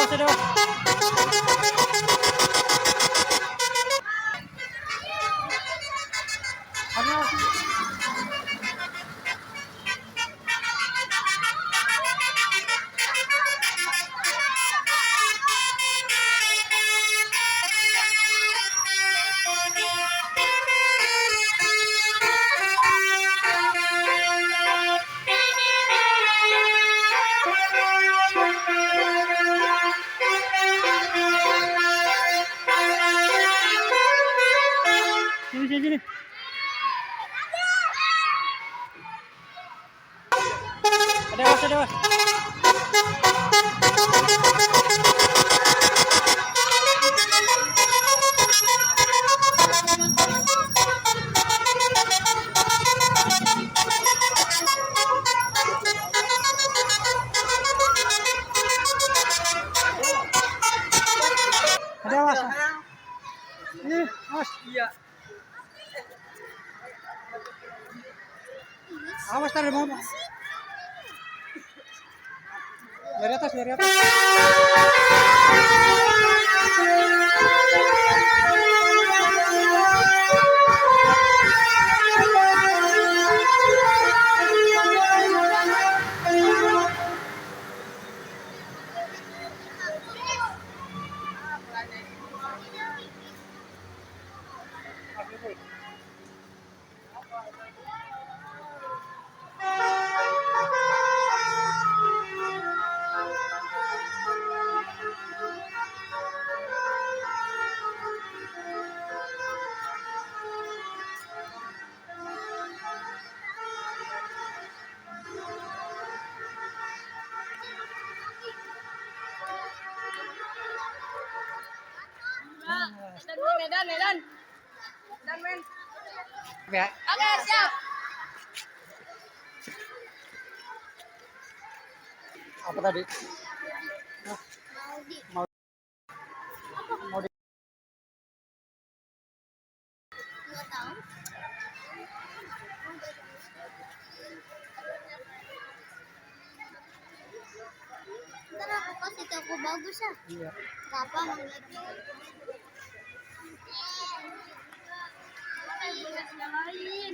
awas. Sini. Awas. Awas. Ini, awas. Iya. Awas tarik mau. Dari atas. Medan. Men. Ya. Oke, siap. Apa tadi? Mau di. Nggak tahu. Ntar aku kasih toko bagus ya. Iya. Kapan lagi? Yang lain.